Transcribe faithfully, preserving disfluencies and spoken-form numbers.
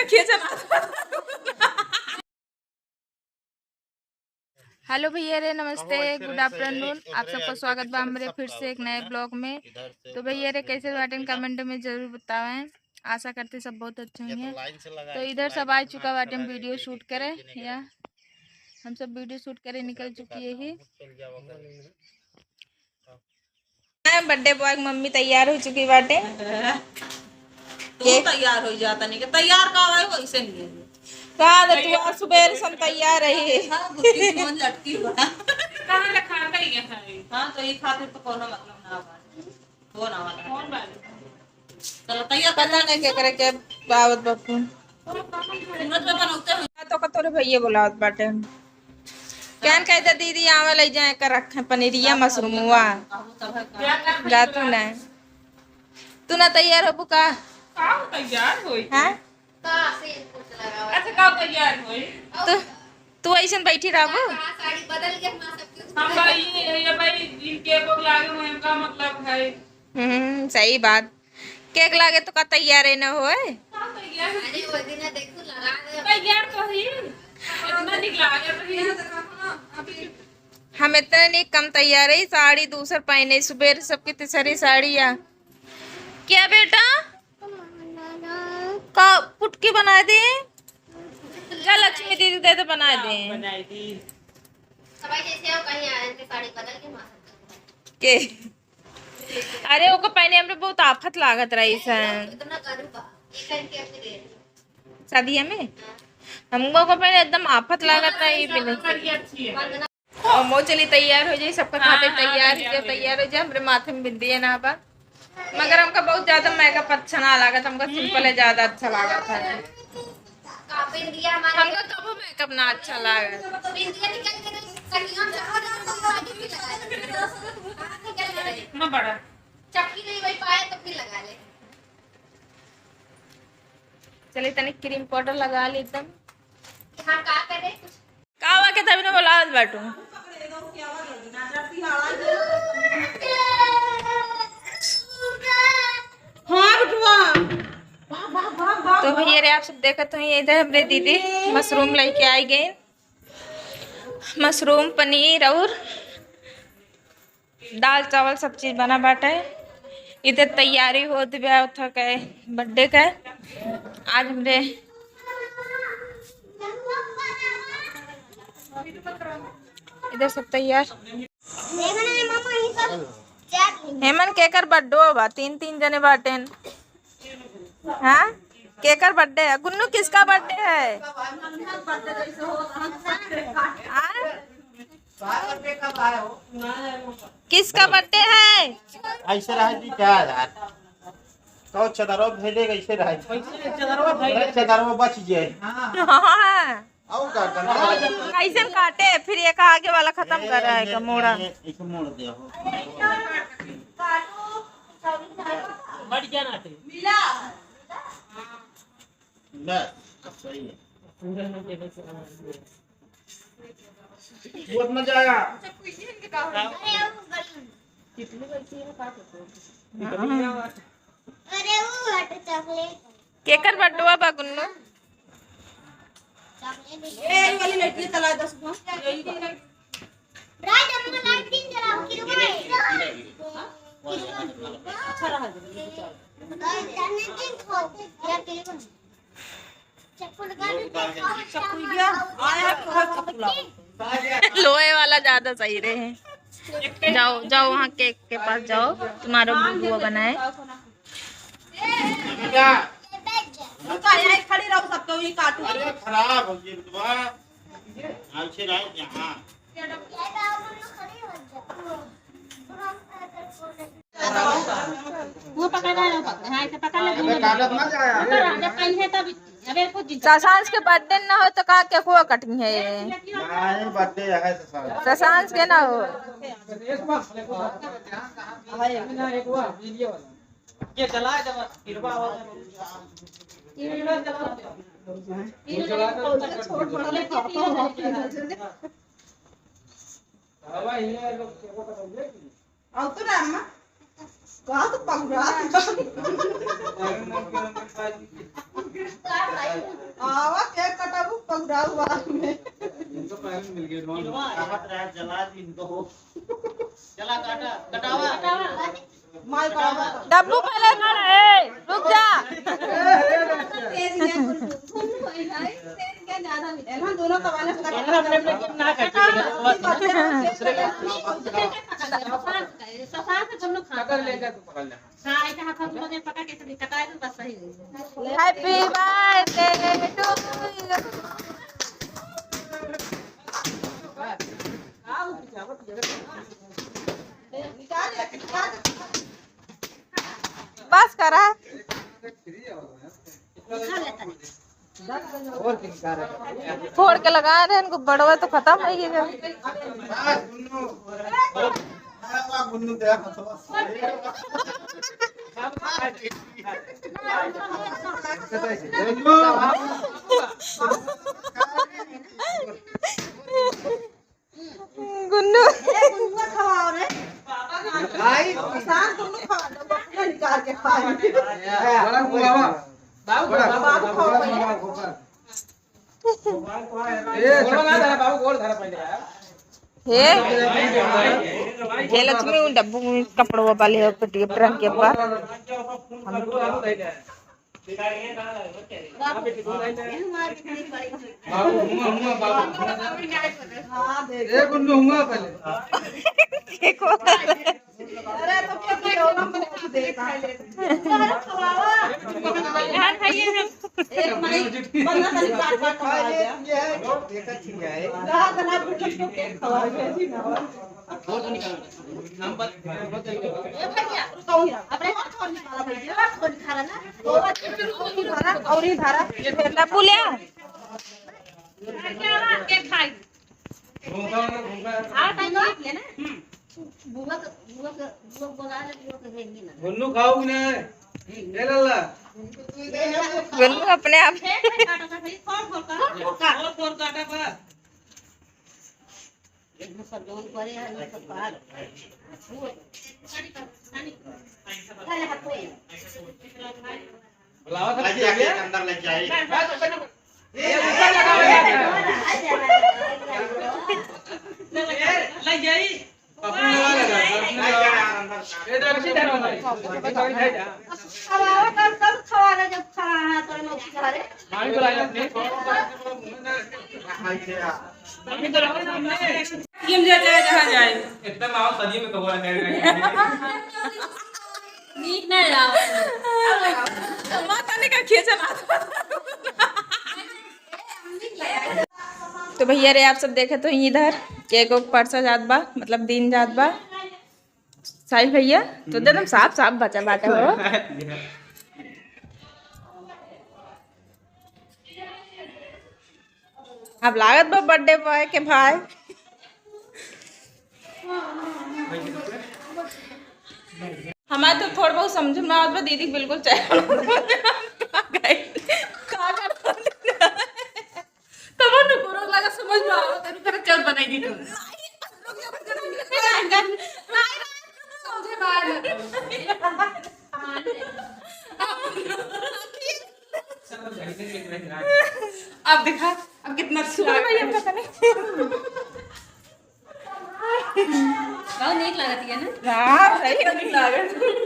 के चला। हेलो भैया रे, नमस्ते, गुड आफ्टरनून। आप सबको स्वागत बा हमरे फिर से एक नए ब्लॉग में। तो भैया रे, कैसे बाटेन, कमेंट में जरूर बतावें। आशा करते सब बहुत अच्छे होंगे। तो इधर सब आ चुका बाटेन वीडियो शूट करे, या हम सब वीडियो शूट करे निकल चुकी है ही। बर्थडे बॉय के मम्मी तैयार हो चुकी बाटे। तू केक तैयार हो जाता नहीं कि तैयार का भाई, वैसे नहीं है। का दे तू आज सुबेर से हम तैयार रही। हाँ, बुद्धि से मन लटकी हुआ। कहाँ रखा गई है? हाँ, तो ये खातिर तो कोनो मतलब ना बा। कौन आवा? कौन बात? चलो, तैयार कर। पता नहीं के करे के बावत बापू। सूरज बाबा नौते हुए। हाँ, तो कतोरे भैया बुलावत बाटे। कहन कहते दीदी आवे ले जाए कर रखे पनीरिया मशरूमुआ। जातू ना। तू ना तैयार होबू का? का तैयार होई? हैं? अच्छा, का तैयार होई? तू, तू ऐसन बैठी रहबू? हम भाई, ये, ये भाई, इनके को लागे हुए का मतलब है। हम्म, सही बात। केक लागे तो का तैयार है ना होए? का तैयार? अरे, वो दिन देखू, लगा दे। तैयार तो ही। इतना निक लागे तो ही। हम इतने नहीं कम तैयार है, साड़ी दूसर पहने, सुबेर सबके तीसरी साड़ी या। क्या बेटा? का पुटकी बना दे? जा लक्ष्मी दीदी दे दे, बना दे। बनाई दी। सबाई जैसे हो कहीं आ, इनके साड़ी बदल के मार सकते हो। के? अरे, ओको पहने हमरे बहुत आफत लागत रही सन। इतना करू बा, एक इनके अपने दे। शादिया में? हाँ। हमको को पहने एकदम आफत लागत रही, बिल्कुल। बड़ी अच्छी है। वंदना। और मो चली तैयार हो जाई, सबका खातिर हाँ, हाँ, तैयार हो जाई, तैयार हो जाई। हमरे माथे में बिंदिया ना बा, मगर हमका बहुत ज्यादा मेकअप अच्छा ना लागत, हमका हम्म। सिंपल है ज्यादा अच्छा लागत है। का बिंदिया हमारे हमका कबो मेकअप ना अच्छा लागत। बिंदिया निकल के नहीं, कहीं हम चक्कर में शादी भी लगा लेंगे। हाँ, बड़ा। चक्की नहीं वही पाए तो फिर लगा ले। चले तनी क्रीम पाउडर लगा ली एकदम। हाँ, का करे? कुछ का हुआ के तभी ना बोलावत बाटू। हाँ, बिटुआ। तो भैया रे, आप सब देखत हो, इधर हमरे दीदी मशरूम लेके आई गई, मशरूम, पनीर और दाल चावल सब चीज बना बाटे। इधर तैयारी होत बा उठा के बर्थडे के। आज हमरे इधर सब तैयार। हेमन केकर बर्थडे बा? तीन तीन जने बाटेन। हाँ, केकर बर्थडे है? गुन्नू, किसका बर्थडे है? हाँ? किसका बर्थडे है? ऐसे रहे जी, क्या यार? कहो चदरवा भेजे, ऐसे रहे। चदरवा बच जाए। हाँ। और का करना? कैसन काटे? फिर एक आगे वाला खत्म कर रहा है का मोड़ा? ऐसे मोड़ दे हो। बढ़ गया ना थे। बस, अब सही है। वो अपना जाएगा। अरे, वो हटे चॉकलेट। केकर बर्थडे बा गुन्नू? ए, ये वाली लड़की चला दस को। राज, अपना लाइट पिन जलाओ, किरवा है। अच्छा रहा। चप्पल का भी देखो, चप्पल क्या? आया तो है चप्पल। लोहे वाला ज्यादा सही रहे। जाओ, जाओ, वहाँ केक के पास जाओ, तुम्हारा बुआ बनाए। क्या? रुका, यहीं खड़ी रहो, सब तो ही काटू। अरे, खराब हो गई बिटवा। अच्छे रहो यहाँ। वो पकड़ रहा है, पकड़। हाँ, इसे पकड़ ले, अबे, घूमे। कागज मत आया। ऊपर आ जा, पहले तब। अबे, कुछ शशांश के बर्थडे ना हो तो का केक हुआ कटिंग है? नहीं, बर्थडे है शशांश। शशांश के ना हो। ये चला है जब किरवा हो। आओ तो ना अम्मा। का तो पगुरा। आवा, केक कटाऊ, पगुराऊ बाद में। इनको पहले मिल गए, एडवांस। कहाँ पे है? जला दी इनको। चला, काटा, कटावा। माई बाबा। डब्बू पहले खड़ा है, रुक जा। तेज है, गुल्लू। गुल्लू है भाई, तेज क्या ज्यादा मिला? एनहन दोनों का वाला एनहन अपने अपने टीम ना काटे। शफान, शफान से दोनों खा। पकड़ लेगा तो पकड़ ले। हाँ, ऐसे हाथ में पकड़ के ऐसे कटाए तो बस सही हो जाए। Happy birthday to you। बस करा। फोड़ के लगा रहे हैं, गुब्बारवा तो खत्म हो गया। गुन्नू। ए, गुन्नुआ खवाओ रे। भाई। शांत तुम लोग खा लो, अपना निकाल के खा लो। बड़ा हुआ। बाबू, बड़ा। बाबू खाओ पहले। ए, गोड़ ना धरा, बाबू, गोड़ धरा पहले यार। हे, हे लक्ष्मी, उन डब्बू में कपड़वा वाले हो, पेटी के रख के ऊपर। बाबू, हुआ, हुआ, बाबू, हुआ। ए, गुन्नू, हुआ पहले। के को? अरे, तो क्या किया? ओला में कुछ दे। यार, खाइए ना। एक माई, बंदा खाली काट काट खा गया। ये है, देखा ठीक है। रात ना कुछ तो केक खवा गया जी ना। ए भैया, कौन है? अपने हाथ छोड़ निकाला भैया, हाथ छोड़ निकाला ना। और इधर आ। ये बेटा पुलिया। क्या बात है, खाई? आ, टाइम देख लेना। बुआ के, बुआ के, बुआ के बोला ले, बुआ के भेज देना। गुन्नू खाओ कि नहीं? ए लल्ला। गुन्नू अपने आप। फेंक, फेंक काटा था भाई, फोड़, फोड़ काटा। फोड़, फोड़ काटा बस। एक दूसरा जोन करे है, ये सब बात। अरे, हाथ में। बुलावा था, अजी, आके अंदर लेके आई। बस, बस, बस। ए, ऊपर लगा हुआ है। ले जाई। अपने लगा लगा, अपने लगा। ए, तो अच्छी तरह बनाई। अब आओ, तब, तब खवा रहे, जब खाना है, तो लोग खा रहे। मामी बुलाया अपने। मामी तो रहो सामने। टीम जा जाए, जहाँ जाए। एकदम आओ, सदियों में कबूल है। नीक ना जाओ। माता ने का खींचा ना। तो भैया रे, आप सब देखे तो इधर केक ओक परसा जात बा, मतलब दिन जात बा। साहिल भैया, तो एकदम साफ साफ बचा बाटे हो। अब लागत बा बर्थडे बॉय के भाई। हमारे तो थोड़ा बहुत समझ में आवत बा, दीदी बिल्कुल चैन। का करत? तब न गोरख लगा समझ में आवत, तेरे चोर बनाई दी तू। समझे बाहर। अब देखा, अब कितना सुंदर भैया, पता नहीं। बहुत नीक लागत है ना? हाँ, सही नीक लागत।